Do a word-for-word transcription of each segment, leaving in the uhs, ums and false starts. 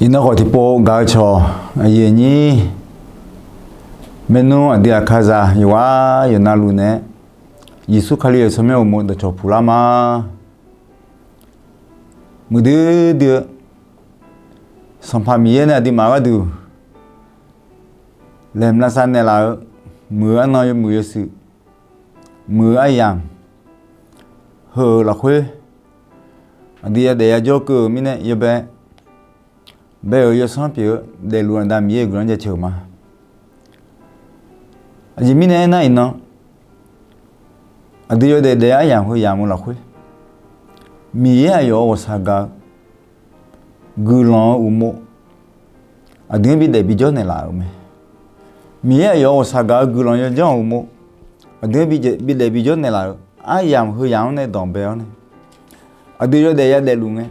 Iqnan khawf tiqpov gaq-eu cawq aqyuif aqnyir maernmr aqdui aqkaqzaq yawqghaq yawqnavluf naeq-aer, Yeqsur Kali-euq tsawrmyanr uqmov dawqcawq puq lar ma. Muiqdui dui-eu Sanqpaq Miqyaer nae aqduimaf gharduq laeqhmq lavsav naeqlaf-eu, muiq-eu arnan yawmuiq yawshuif, muiq-eu aryamq, heu-euq lafkhoer aqdui yadaef yajawr keuv-euq mirnae yawbae bae-euq yawsanr pyeuf-eu daefluf aqda Miqyaer-euq guiqlanq jaceuq-euq ma. Aqjeq mirnae aernar, iqnan aqdui yawdaef daef-eu aryamq heu yamq-eu lafkhoer, Miqyaer aqyawf-euq ghawqshaq gaq-eu guiqlanq-eu uqmov aqdui-anr bidaef bijawr naeqlaf-euq mae. Miqyaer aqyawf-euq ghawqshaq gaq-eu guiqlanq yawjanr-euq uqmov aqdui-anr bidaef bijawr naeqlaf-euq aryamq heu yamq-anr nae danqbae-awr nae, aqdui yawdaef yadaefluf ngae,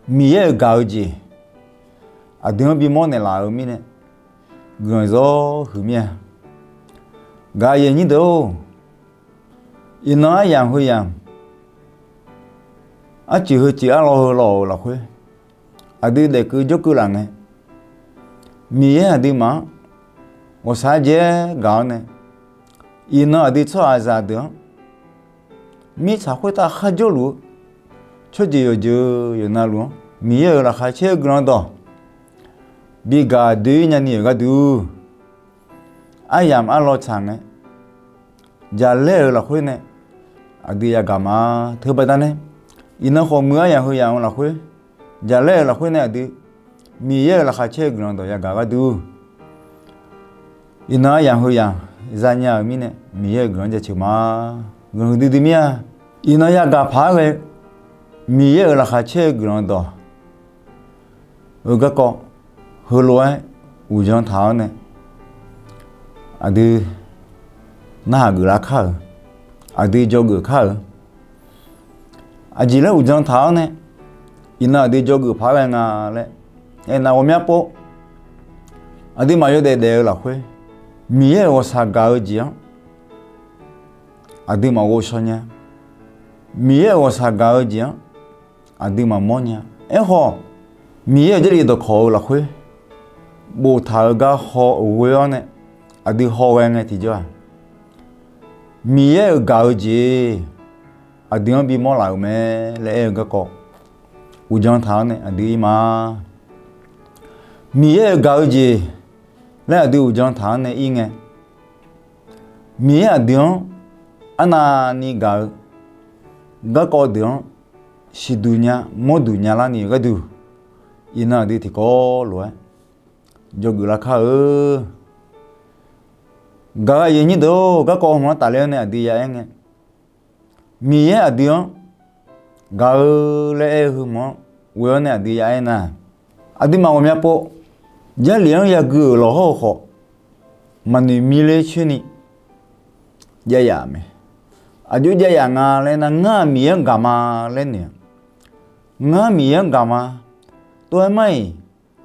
Miqyaer-euq gaq-eu jeq aqdui-anr bimawr naeqlaf-eu mirnae, guiqlanq zawr huiq mir-a. Gaq-eu aqyuif aqnyir deuq-or, iqnan aryamq heu yamq, arcuif heu cuif arlawr heu lawr-euq lafkhoer aqdui daefkeuv jawrkeuv laf ngae, Miqyaer aqduimaf-anr ghawqshaq jaer gaq-awr nae, iqnan aqdui tsawrhaqzaq deuq-anr mirtsaq khoertav kharjawr luf-eu tsawrjeuq yawqjeuq yawqnavluf-anr Miqyaer-euq laqkhaq caer-eu guiqlanq dawq bigaq doe-ir nyani-euq gharduq, aryamq arlawr tsaq ngae, jaqlaer-euq lafkhoer nae aqdui yagaq ma. Teubaqda nae, iqnan khawf muiq-eu aryamq heu yamq-eu lafkhoer, jaqlaer-euq lafkhoer nae aqdui Miqyaer-euq laqkhaq caer-eu guiqlanq dawq yagaq gharduq, iqnan aryamq heu yamq zanya-euq mirnae Miqyaer-euq guiqlanq jaceuq ma. Guiqlanq huiqdui dui mir-a. Iqnan yagaq paq-aer ghae Miqyaer-euq laqkhaq caer-eu guiqlanq dawq eu garkawv heulof-aer uqdzan taq-awr nae, aqdui narhaq geuflar kar-euq, aqdui dzawgeuf kar-euq, aqjeq laer uqdzan taq-awr nae, iqnan aqdui dzawgeuf paq-aer ghae nga laer aernar, ghawqmya pov aqduimaf yawdaef daef-eu lafkhoer Miqyaer-euq ghawqshaq gaq-eu jeq-anr aqduimaf ghovshaw nya. Miqyaer-euq ghawqshaq gaq-eu jeq-anr aqduimaf mawrnya. Aerkhawf, Miqyaer-euq Jarlif dawqkawq-eu lafkhoer boftaq-eu gar haw-eu ghoe-awr nae aqdui hawghae ngae tiqjawr-aq, Miqyaer-euq gaq-eu jeq aqdui-anr bimawr laf-euq mae laer aer-eu garkawv uqdzan taq-awr nae aqdui ir ma. Miqyaer-euq gaq-eu jeq laer aqdui uqdzan taq-awr nae ir ngae, Miqyaer aqdui-anr arnavni gaq-eu garkawv deuq-anr siqduq nya mawrduq nyalar ni-euq gharduq, iqnan aqdui tiqkawv lof-aer dzawgeuf lar kar-eu. Gaq-eu aqyuif aqnyir deuq-or, garkawv hmq-anr tafler-awr nae aqdui ya aer ngae, Miqyaer aqdui-anr gaq-eu laer aer-eu heu hmq-anr ghoe-awr nae aqdui ya aer nar, aqduimaf ghawqmya pov Jarlif-anr yagui-euq lawqhawr-eu khawf, maqnoeq mirler coer ni jav yaf mae. Aqjox jav yaf nga laer nar, ngar-aq Miqyaer-anr gaq ma laer noeq-a. Ngar Miqyaer-anr gaq ma. Tov-aer mar-iq,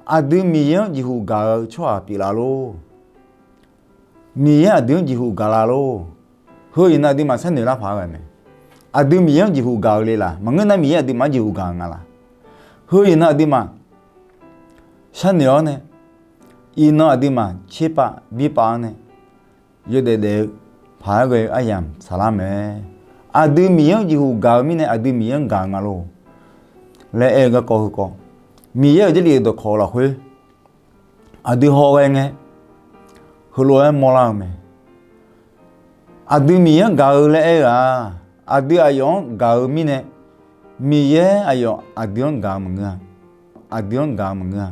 aqdui Miqyaer-anr jeqhuq gaq-eu tsawrhaq pyeuflar lor. Miqyaer aqdui-anr jeqhuq gaq la lor. Heu iqnan aqduimaf sharnoeq lar paq-aer ghae mae. Aqdui Miqyaer-anr jeqhuq gaq-eu le laf, maqngeur nar Miqyaer aqduimaf-anr jeqhuq gaq-eu nga laf. Heu iqnan aqduimaf sharnoeq-awr nae, iqnan aqduimaf tserpav birpav-awr nae, yawdaef daef-eu paq-aer ghae-eu aryamq saqlar mae. Aqdui Miqyaer-anr jeqhuq gaq-eu mirnae aqdui Miqyaer-anr gaq-eu nga lor laer aer-eu garkawv heukawv, Miqyaer-euq Jarlif dawqkawq lafkhoer aqdui hawghae ngae, heulof-aer mawrlar-eu mae. Aqdui Miqyaer-anr gaq-eu laer aer-eu-aq, aqdui aqyawf-anr gaq-eu mirnae, Miqyaer aqyawf aqdui-anr gaq-eu maqngeur-a. Aqdui-anr gaq-eu maqngeur-a.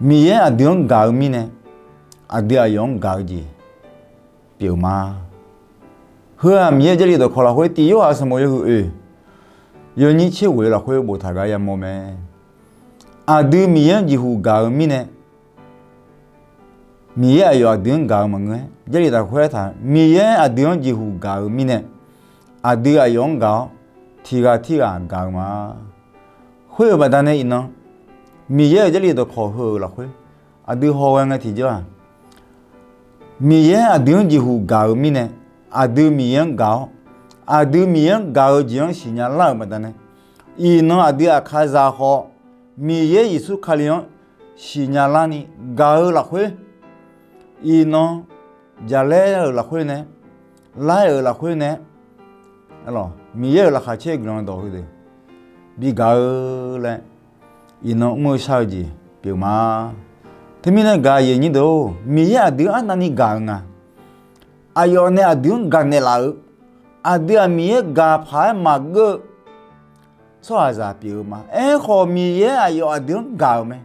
Miqyaer aqdui-anr gaq-eu mirnae, aqdui aqyawf-anr gaq-eu jeq pyeuf-eu ma. Heu-aq Miqyaer-euq Jarlif dawqkawq lafkhoer tiq Yorhaq sanqbof yawhuiq oeq yawnyir tser ghoeq-eu lafkhoer boftaq gar yamawr mae. Aqdui Miqyaer-anr jeqhuq gaq-eu mirnae, Miqyaer aqyawf aqdui-anr gaq-eu maqngeur-aer, Jarlif dawqkawq khoertav Miqyaer aqdui-anr jeqhuq gaq-eu mirnae, aqdui aqyawf-anr gaq-awr tiqghaq tirghaq gaq-eu ma. Khoer-euq baqdanae iqnan, Miqyaer-euq Jarlif dawqkawq heu-euq lafkhoer aqdui hawghae ngae tiqjawr-aq, Miqyaer aqdui-anr jeqhuq gaq-eu mirnae, aqdui Miqyaer-anr gaq-awr, aqdui Miqyaer-anr gaq-eu jeq-anr siqnya lar-euq baqdanae, Iqnan aqdui aqkazaq khawf, Miqyaer Yeqsur Kali-anr siqnya larni gaq-eu lafkhoer, iqnan jaqlaer-euq lafkhoer nae, laer-euq lafkhoer nae, Miqyaer-euq laqkhaq caer guiqlanq dawq heudeuq bi gaq-eu laer, iqnan mr-eu shar-eu jeq pyeuf ma. Teumirnae gaq-eu aqyuif aqnyir deuq-or, Miqyaer aqdui-anr arnavni gaq-eu nga. Aqyawf nae aqdui-anr gaqnaeq laf-eu, aqdui-aq Miqyaer gaq paq-aer maqgeur-eu tsawrhaqzaq pyeuf-eu ma. Aerkhawf, Miqyaer aqyawf aqdui-anr gaq-euq mae.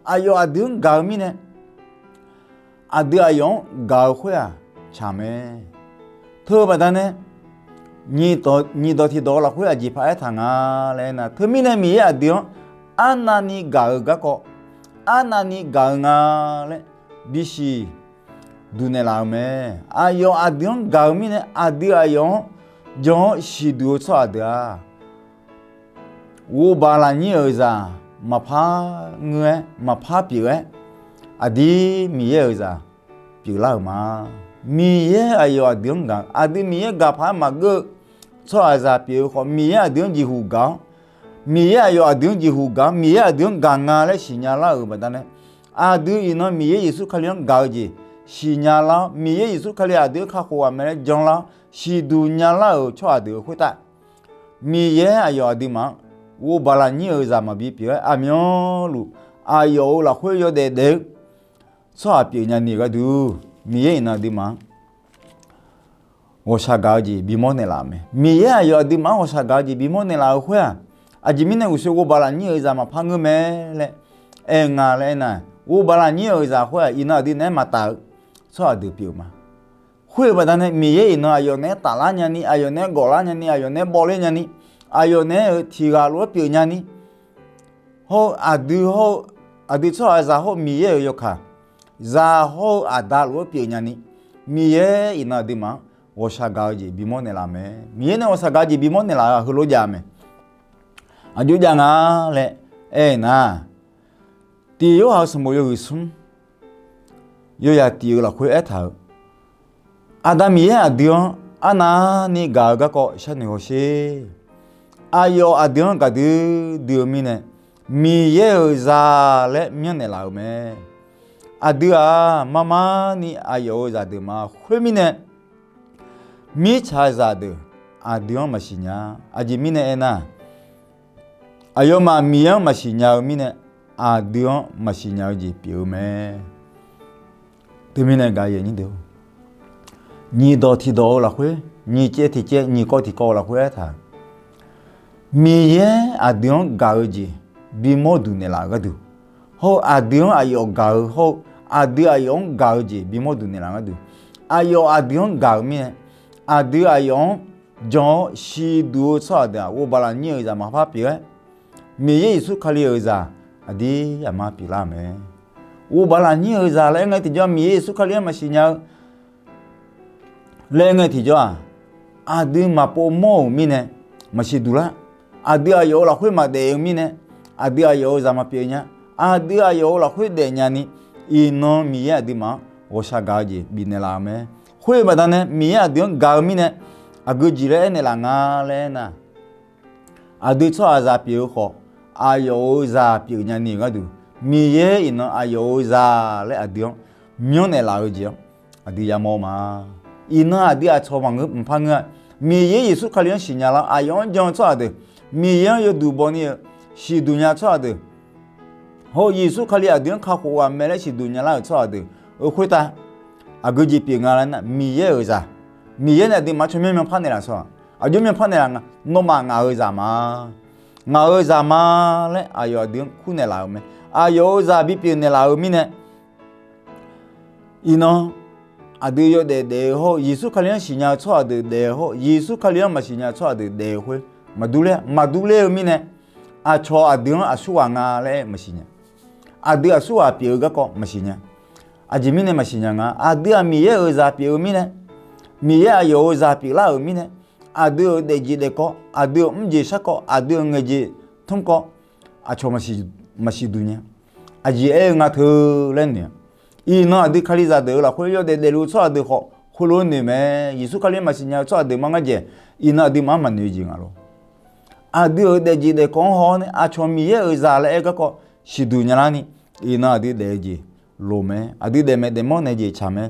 Aqyawf aqdui-anr gaq-eu mirnae, aqdui aqyawf-anr gaq-eu khoer-aq tsaq mae. Teu-eu baqdanae, nyiq dawq tiqdawq-eu lafkhoer aqjeq paq aertaq nga laer aernar, teumirnae Miqyaer aqdui-anr arnavni gaq-eu garkawv, arnavni gaq-eu nga laer bisiq duq naeqlaf-eu mae. Aqyawf aqdui-anr gaq-eu mirnae, aqdui aqyawf-anr jan-awr siqduq-eu tsawrhaq deuq-aq, ghovbaq lafnyir-euq zaq maqpar ngeur-aer, maqpar pyeuf-aer, aqdir Miqyaer-euq zaq pyeuflar-euq ma. Miqyaer aqyawf aqdui-anr gaq, aqdui Miqyaer gaq paq-aer maqgeur-eu tsawrhaqzaq pyeuf-eu khawf, Miqyaer aqdui-anr jeqhuq gaq-awr, Miqyaer aqyawf aqdui-anr jeqhuq gaq-awr, Miqyaer aqdui-anr gaq nga laer siqnya lar-euq baqdanae, aqdui iqnan Miqyaer Yeqsur Kali-anr gaq-eu jeq siqnya lar-awr, Miqyaer Yeqsur Kali aqdui-anr kakhof ghaq mae laer janlar-awr siqduq nya lar-euq tsawrhaq deuq-euq khoertav, Miqyaer aqyawf aqduimaf-anr ghovbaq lafnyir-euq zaq maqbi pyeuf-aer, aqmyanluf aqyawf-euq lafkhoer yawdaef daef-eu tsawrhaq pyeufnya ni-eu gharduq, Miqyaer iqnan aqduimaf-anr ghawqshaq gaq-eu jeq bimawr naeqlaf-euq mae. Miqyaer aqyawf aqduimaf-anr ghawqshaq gaq-eu jeq bimawr naeqlaf-euq khoer-aq, aqjeq mirnae uqshoe ghovbaq lafnyir-euq zaq maqpar ngeur mae laer aer nga laer aernar, ghovbaq lafnyir-euq zaq khoer-aq, iqnan aqdui naeq-aer maqtaf-eu tsawrhaq deuq pyeuf-eu ma. Khoer-eu baqdanae Miqyaer iqnan aqyawf naeq-aer taflar nyani, aqyawf naeq-aer gawflar nyani, aqyawf naeq-aer bawvler nyani, aqyawf naeq-aer-euq tiq ghaq lof-aer pyeuf nyani, hawr-eu aqdui hawr-eu, aqdui tsawrhaqzaq hawr-eu Miqyaer-euq yawkaq, zaq hawr-eu aqda lof-aer pyeuf nyani, Miqyaer iqnan aqduimaf-anr ghawqshaq gaq-eu jeq bimawr naeqlaf mae. Miqyaer nae ghawqshaq gaq-eu jeq bimawr naeqlaf-eu heulof jav-eu mae. Aqjox jav nga laer aer-eu nar, tiq Yorhaq-euq sanqbof yawhuiq smr, yawyaq tiq-eu lafkhoer aertaq-euq, Aqda Miqyaer aqdui-anr arnavni gaq-eu garkawv sharnoeq hawsher. Aqyawf aqdui-anr gaqdui dui-eu mirnae, Miqyaer-euq zaq laer myanrnaeq laf-euq mae. Aqdui-aq, mar mar ni aqyawf-euq zaqdeuq ma. Khoermirnae, mirtsaqzaq deuq aqdui-anr maqsiq nya. Aqjeq mirnae aernar, aqyawfmaf Miqyaer-anr maqsiq nya-eu mirnae, aqdui-anr maqsiq nya-eu jeq pyeuf-eu mae. Teumirnae gaq-eu nyiq dawq tiq dawq-eu lafkhoer, nyiq caev tiq caev, nyiq kawv tiq kawv-eu lafkhoer aertaq-euq, Miqyaer aqdui-anr gaq-eu jeq bimawr duq naeqlaf-eu gharduq, hawr-eu aqdui-anr aqyawf gaq-eu hawr-eu aqdui aqyawf-anr gaq-eu jeq bimawr duq naeqlaf-eu gharduq, aqyawf aqdui-anr gaq-eu mirnae, aqdui aqyawf-anr jan-awr siqduq-eu tsawrhaq deuq-aq, ghovbaq lafnyir-euq zaq maqpar pyeuf-aer, Miqyaer Yeqsur Kali-euq zaq aqdir aqma pyeuflar-euq mae. Ghovbaq lafnyir-euq zaq laer aer ngae tiqjawr-aq, Miqyaer Yeqsur Kali-anr maqsiq nya-eu laer aer ngae tiqjawr-aq, aqdui maqpov mawr-euq mirnae maqsiq duq lar. Aqdui aqyawf-euq lafkhoer maqdaef-eu mirnae, aqdui aqyawf-euq zaq maqpyeuf nya. Aqdui aqyawf-euq lafkhoer daefnya ni, iqnan Miqyaer aqduimaf-anr ghawqshaq gaq-eu jeq bifnaeq laf-euq mae. Khoer-eu baqdanae Miqyaer aqdui-anr gaq-eu mirnae, aqgeu jeq laer aernaeq laf nga laer aernar, aqdui tsawrhaqzaq pyeuf-eu khawf, aqyawf-euq zaq pyeufnya ni-euq gharduq, Miqyaer iqnan aqyawf-euq zaq laer aqdui-anr myanrnaeq laf-eu jeq-anr aqdui yamawr ma. Iqnan aqdui aqcawq maqngeur mqpar ngeur-a. Miqyaer Yeqsur Kali-anr siqnya lar, aqyawf-anr jan-eu tsawrhaq deuq, Miqyaer-anr yawduq baw ni-eu siqduq nya tsawrhaq deuq, hawr-eu Yeqsur Kali aqdui-anr kakhof ghaq mae laer siqduq nya lar-euq tsawrhaq deuq-euq khoertav aqgeu jeq pyeuf nga laer nar, Miqyaer-euq zaq, Miqyaer nae aqduimaf tsawrmyanr myanrpar naeqlaf shawr-aq, aqjox myanrpar naeqlaf nga, nawmaf ngaq-euq zaq ma, ngaq-euq zaq ma laer aqyawf aqdui-anr kurnaeq laf-euq mae. Aqyawf-euq zaq bipyeuf naeqlaf-euq mirnae, iqnan aqdui yawdaef daef-eu hawr-eu, Yeqsur Kali-anr siqnya-eu tsawrhaq deuq daef-eu hawr-eu, Yeqsur Kali-anr maqsiq nya-eu tsawrhaq deuq daef-eu khoer maqdur ler-a. Maqdur ler-eu mirnae, aqcawq aqdui-anr aqsurghaq nga laer maqsiq nya. Aqdui aqsurghaq pyeuf-eu garkawv maqsiq nya. Aqjeq mirnae maqsiq nya nga, aqdui-aq Miqyaer-euq zaq pyeuf-eu mirnae, Miqyaer aqyawf-euq zaq pyeuflar-euq mirnae, aqdui-euq daefjeq daefkawv, aqdui-euq mrjeq sharkawv, aqdui-euq ngaeqjeq tmrkawv, aqcawq maqsiq duq nya. Aqjeq aer-eu nga teu laer noeq-a. Iqnan aqdui Kalizaq deuq-euq lafkhoer yawdaef daefluf-eu tsawrhaq deuq khawf, khoerlof-aer noeq mae. Yeqsur Kali-anr maqsiq nya-eu tsawrhaq deuq ma ngar jaeq, iqnan aqduimaf-anr maqnoeq jeq nga lor. aqdui-euq daefjeq daefkawv-anr haw-awr nae aqcawq Miqyaer-euq zaq laer aer-eu garkawv siqduq nya larni, iqnan aqdui daef-eu jeq loq mae. Aqdui daefmaeq daefmawr nae jeq tsaq mae.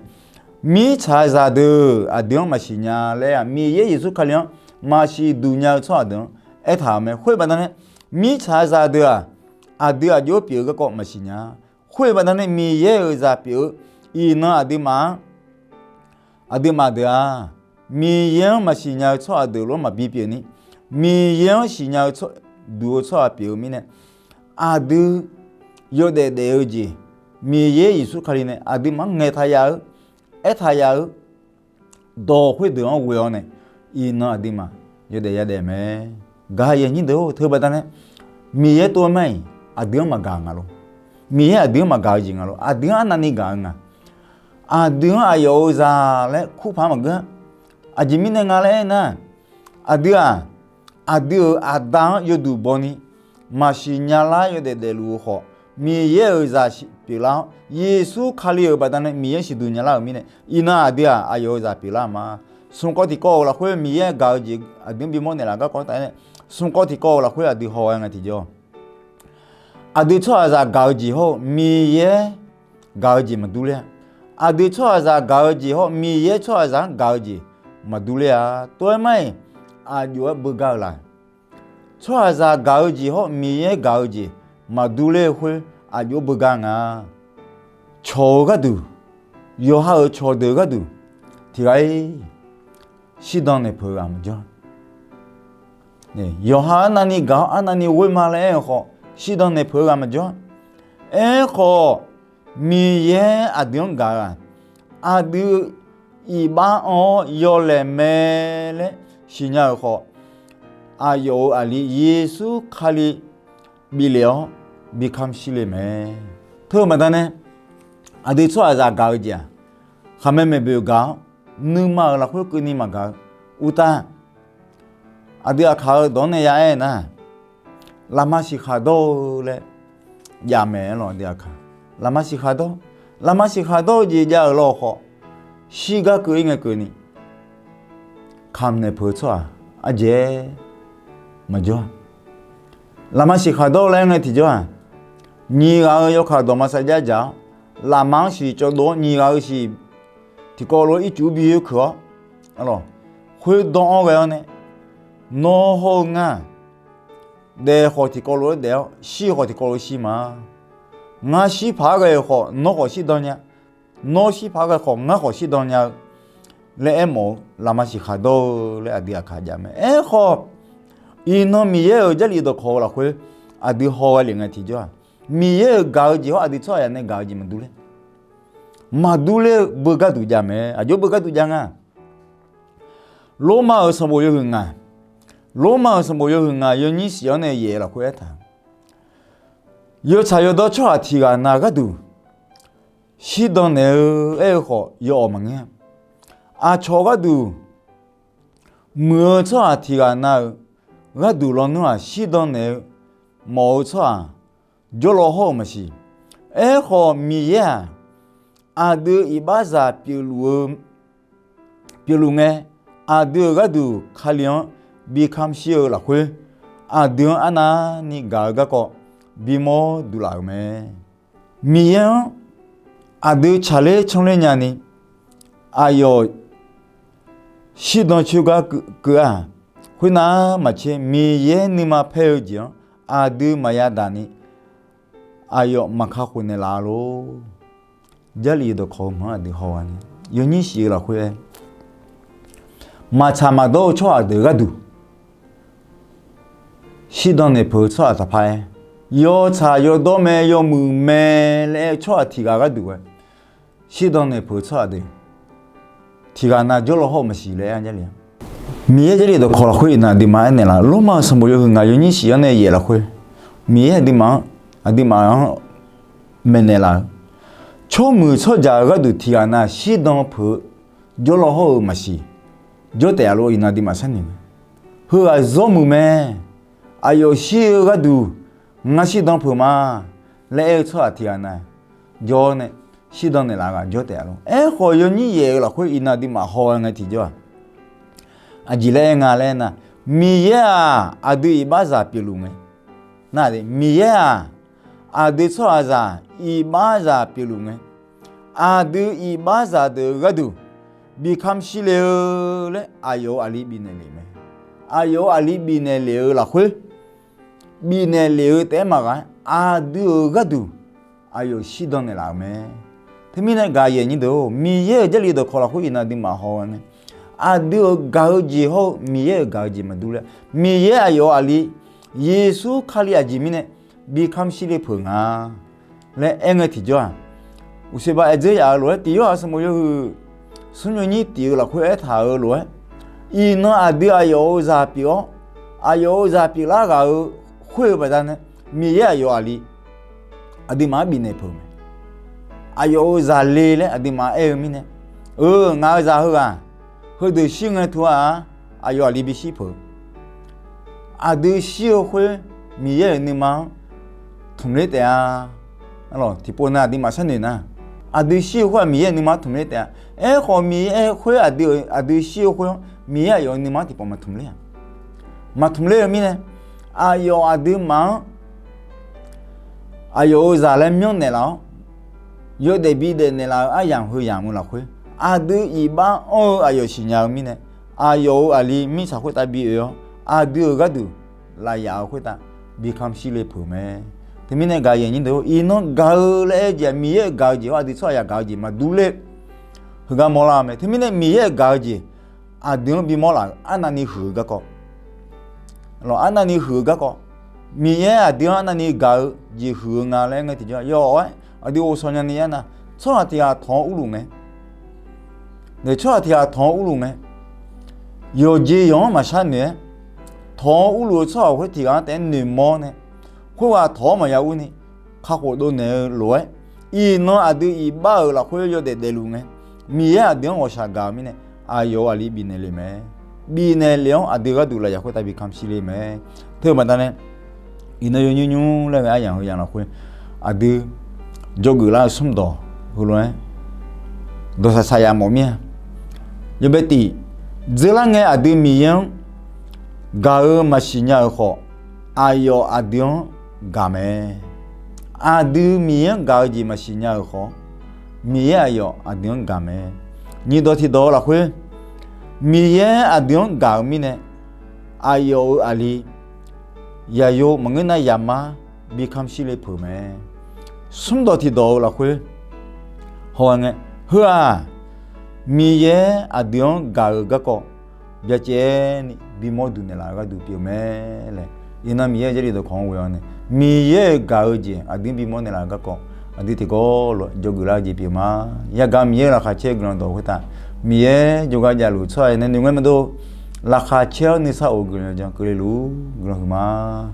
Mirtsaqzaq deuq aqdui-anr maqsiq nya laer-aq, Miqyaer Yeqsur Kali-anr maqsiq duq nya-eu tsawrhaq deuq-anr aertaq-euq mae. Khoer baqdanae, mirtsaqzaq deuq-aq, aqdui aqjox-aer pyeuf-eu garkawv maqsiq nya. Khoer baqdanae, Miqyaer-euq zaq pyeuf-eu iqnan aqduimaf-anr, aqduimaf deuq-aq, Miqyaer-anr maqsiq nya-eu tsawrhaq deuq lof-aer maqbi pyeuf ni, Miqyaer-anr siqnya-eu, duq-eu tsawrhaq pyeuf-eu mirnae, aqdui yawdaef daef-eu jeq, Miqyaer Yeqsur Kali nae aqduimaf-anr ngaeqtaq yaf-eu, aertaq yaf-eu, dawq khoerdeuq-anr ghoe-awr nae, iqnan aqduimaf yawdaef yadaef mae. Gaq-eu aqyuif aqnyir deuq-or, teu baqdanae, Miqyaer tov-aer mar-iq aqdui-anr maqgaq nga lor. Miqyaer aqdui-anr maqgaq-eu jeq nga lor. Aqdui-anr arnavni gaq-eu nga. Aqdui-anr aqyawf-euq zaq laer kurpaq-anr maqgeur-a. Aqjeq mirnae nga laer aernar, aqdui-aq, aqdui-euq aqda-anr yawduq bawni, maqsiq nya lar yawdaef daefluf-eu khawf, Miqyaer-euq zaq pyeuflar-awr, Yeqsur Kali-euq baqdanae Miqyaer siqduq nya lar-euq mirnae, iqnan aqdui-aq, aqyawf-euq zaq pyeuflar ma. Smq kawv tiqkawv-euq lafkhoer Miqyaer gaq-eu jeq aqdui-anr bimawr naeqlaf garkawv taf-aer nae, smq kawv tiqkawv-euq lafkhoer aqdui haw-aer nga tiqjawr, aqdui tsawrhaqzaq gaq-eu jeq hawr-eu Miqyaer gaq-eu jeq maqdur ler-a. Aqdui tsawrhaqzaq gaq-eu jeq hawr-eu Miqyaer tsawrhaqzaq-anr gaq-eu jeq maqdur ler-a. Tov-aer mar-iq aqjox-aer beugar-eu laf. Tsawrhaqzaq gaq-eu jeq hawr-eu Miqyaer gaq-eu jeq maqdur ler-eu khoer aqjox-aer beugar nga. Cawq-eu gharduq, yawqha-euq cawqdeuq gharduq tiq ghaq-ir shirdan naeq peuq-eu ghaq maqjawr. Yawqha arnavni gaq-awr arnavni ghoer ma laer aer-eu khawf, shirdan naeq peuq-eu ghaq maqjawr. Aerkhawf, Miqyaer aqdui-anr gaq-eu-aq, aqdui iqbax anr-awr yawlaeq mae laer siqnya-euq khawf, aqyawf-euq aqli Yeqsur Kali biflef-awr bikamq shir le mae. Teu-eu baqdanae, aqdui tsawrhaqzaq gaq-eu jeq-aq, khaqmae maeqboeq gaq-awr nuima-euq lafkhoer keuvni maqgaq-eu uqtav, aqdui aqkaq-eu dawq-anr nae ya aer nar, lafma siqkhaq dawr-eu laer jav mae-aer lawq. Aqdui aqkaq lafma siqkhaq dawr, lafma siqkhaq dawr-eu jeq jav-euq lawkhawf, shirgar keuv-ir ngae keuvni kamq naeq peuq-eu tsawrhaq ardzaeq maqjawr-a. Lafma siqkhaq dawr laer aer ngae tiqjawr-aq, nyiq ghaq-euq yawkaq dawqma sarjax dzaq-awr, lafma-anr siq cawv dov-awr nyiq ghaq-euq siq tiqkawv lof-aer ircuf bi yoer keuq-awr, khoerdawr-anr ghae-awr nae, nawr hawr-eu ngar daef khawf tiqkawv lof-aer daef-awr, shir khawf tiqkawv lof-aer shir ma. Ngar shir paq-aer ghae-euq khawf nawr khawf shirdan nya, nawr shir paq-aer ghae khawf ngar khawf shirdan nya-eu laer aermawf-eu lafma siqkhaq dawr-eu laer aqdui aqkaq jav mae. Aerkhawf, iqnan Miqyaer-euq Jarlif dawqkawq-eu lafkhoer aqdui haw ghae lef ngae tiqjawr-aq, Miqyaer-euq gaq-eu jeq hawr aqdui tsawrhaq yaf nae gaq-eu jeq maqdur ler, maqdur ler-eu beugar duq jav mae. Aqjox beugar duq jav nga. Lormav-euq sanqbof yawhuiq ngaq, Lormav-euq sanqbof yawhuiq ngaq yawnyir shif-anr nae yaef lafkhoer aertaq, yawtsaq yawdawr tsawrhaq tiq ghaq na gharduq shirdan naeq-eu aer-eu khawf yawawq maqngeur-a. Aqcawq gharduq muiq-eu tsawrhaq tiq ghaq na-euq gharduq lawnmr-aq, shirdan naeq-eu mawf-eu tsawrhaq jawrlaw hawr-euq maqsiq. Aerkhawf, Miqyaer-aq, aqdui iqbaxzaq pyeufluf-eu pyeufluf ngae, aqdui-euq gharduq Kali-anr bi kamq shir-eu lafkhoer, aqdui-anr arnavni gaq-eu garkawv bimawr duq laf-euq mae. Miqyaer-anr aqdui tsaqler canrler nyani, aqyawf shirdan coer gar keuv-aq, khoernar maqtser Miqyaer nuima paer-eu jeq-anr aqdui maqya daq ni, aqyawf maqka khof naeqlaf-a lor. Jarlif dawqkawq-eu mq-anr aqdui haw-a ni, yawnyir shif-eu lafkhoer aer, maqtsaq maqdawr-eu tsawrhaq deuq gharduq shirdan naeq peuq-eu tsawrhaq taqpar aer, yawtsaq yawdawr mae yawmuiq mae laer aer-eu tsawrhaq tiq ghaq gharduq-aer shirdan naeq peuq-eu tsawrhaq deuq tiq ghaq na jawrlaw hawr-eu maqsiq laer aer-a. Jarlif-a, Miqyaer Jarlif dawqkawq lafkhoer iqnan aqduimaf aernaeq laf, Lormav-euq sanqbof yawhuiq ngaq yawnyir shif-anr nae yaef lafkhoer, Miqyaer aqduimaf-anr, aqduimaf-anr maeqnaeq laf-eu, tsawrmuiq tsawrjaq-eu gharduq tiq ghaq na shirdan peuq-eu jawrlaw hawr-eu maqsiq jawr taef-a lor. Iqnan aqduimaf sharnoeq mae. Heughaq zawr muiq mae. Aqyawf shir-eu gharduq ngar shirdan peuq ma laer aer-eu tsawrhaq tiq ghaq na jawr nae shirdan naeqlaf-eu ghaq jawr taef-a lor. Aerkhawf, yawnyir yaef-eu lafkhoer iqnan aqduimaf haw-a ngae tiqjawr-aq, aqjeq laer aer nga laer aer nar, Miqyaer-aq, aqdui iqbaxzaq pyeufluf ngae. Nar, Miqyaer-aq, aqdui tsawrhaqzaq iqbaxzaq pyeufluf ngae. Aqdui iqbaxzaq deuq-eu gharduq bi kamq shir le-eu laer aqyawf-euq aqli bifnaeq lef mae. Aqyawf-euq aqli bifnaeq lef-eu lafkhoer, bifnaeq lef-eu taef-aer maqghaq-aer aqdui-euq gharduq aqyawf shirdan naeqlaf-euq mae. Teumirnae gaqyaeq nyir deuq-or, Miqyaer-euq Jarlif dawqkawq lafkhoer iqnan aqduimaf haw-eu nae, aqdui-euq gaq-eu jeq hawr-eu Miqyaer-euq gaq-eu jeq maqdur laer, Miqyaer aqyawf-euq aqli Yeqsur Kali aqjeq mirnae bi kamq shir le peuq nga laer aerngae tiqjawr-aq, uqseqba aerdzeur yaf-eu lof-aer Tiq Yorhaq sanqbof yawhuiq smr nymr nyir tif-eu lafkhoer aertaq-eu lof-aer, iqnan aqdui aqyawf-euq zaq pyeuf-awr, aqyawf-euq zaq pyeuflar ghaq-eu khoer-eu baqdanae, Miqyaer aqyawf aqli aqduimaf-anr bifnaeq peuq mae. Aqyawf-euq zaq le laer aqduimaf aer-eu mirnae, eu, ngaq-euq zaq heughaq heudeuq shir ngae tov-a, aqyawf aqli bishir peuq. Aqdui shir-eu khoer Miqyaer-euq nuima-anr tmq ler taef-a. Tiqpov na aqduimaf sharnoeq nar, aqdui shir-eu khoer-aq Miqyaer-euq nuima-anr tmq ler taef-a. Aerkhawf Miqyaer khoer aqdui, aqdui shir-eu khoer-anr Miqyaer aqyawf-euq nuima-anr tiqpawf maqtmq ler-a. Maqtmq ler-eu mirnae, aqyawf aqduimaf-anr aqyawf-euq zaq laer myanrnaeq laf-awr, yawdaef bidaef naeqlaf-eu aryamq heu yamq-eu lafkhoer, aqdui iqbax anr-eu aqyawf siqnya-eu mirnae, aqyawf-euq aqli mirtsaq khoertav bi oe-awr, aqdui-euq gharduq lafyaf-euq khoertav bi kamq shir le peuq mae. Teumirnae gaqyaeq nyir deuq-or, iqnan gaq-eu laer aer-eu jeq-aq, Miqyaer-euq gaq-eu jeq hawr aqdui tsawrhaqzaq gaq-eu jeq maqdur ler. Heugar mawrlar-eu mae. Teumirnae Miqyaer-euq gaq-eu jeq aqdui-anr bimawr laf-euq arnavni huiq-eu garkawv, arnavni huiq-eu garkawv, Miqyaer aqdui-anr arnavni gaq-eu jeq huiq-eu nga laer aerngae tiqjawr-aq, yawf-awr-aer aqdui ghovshaw nyani yar nar, tsawrhaq tiq ghaq tawq-awr urluf ngae, tsawrhaq tiq ghaq tawq-awr urluf ngae, yawqjeq yawq-anr maqshar noeq-aer, tawq-awr urluf-eu tsawrhaq khoer tiq ghaq-anr taef-aer noeqmawr nae, khoerghaq tawq-awr maqya urni kakhof dovnaeq-eu lof-aer, iqnan aqdui iqbax-euq lafkhoer yawdaef daefluf ngae, Miqyaer aqdui-anr ghawqshaq gaq-eu mirnae, aqyawf-euq aqli bifnaeq le mae. Bifnaeq lef-anr aqdui gharduq lafyaf khoertav bi kamq shir le mae. Teu-eu baqdanae, iqnan yawnymr nymr laer ghae aryamq heu yamq lafkhoer, aqdui jawrgeuf lar-eu smrdawq heulof-aer dawqsaq saqyaf mawf mir-a. Yawbae tiq, dzeurlar ngae aqdui Miqyaer-anr gaq-eu maqsiq nya-euq khawf, aqyawf aqdui-anr gaq mae. Aqdui Miqyaer-anr gaq-eu jeq maqsiq nya-euq khawf, Miqyaer aqyawf aqdui-anr gaq mae. Nyiq dawq tiq dawq-eu lafkhoer, Miqyaer aqdui-anr gaq-eu mirnae, aqyawf-euq aqli yaqyo maqngeur nar yamar bi kamq shir le peuq mae. Smrdawq tiq dawq-eu lafkhoer haw ngae, heu-aq, Miqyaer aqdui-anr gaq-eu garkawv byacaevni bimawr duq naeqlaf-eu gharduq pyeuf mae laer, iqnan Miqyaer-euq Jarlif dawqkawq-anr ghoe-awr nae, Miqyaer-euq gaq-eu jeq aqdui-anr bimawr naeqlaf-eu garkawv, aqdui tiqkawv lof-aer jawrgeuf lar-eu jeq pyeuf ma. Yagaq Miqyaer-euq laqkhaq caer-eu guiqlanq dawq khoertav, Miqyaer jawrgar javluf-eu tsawrhaq nae noeqngae maqdov, laqkhaq caer-awr nuisar of-eu guiqlanq jan keuvle luf-ur guiqlanq huiqma.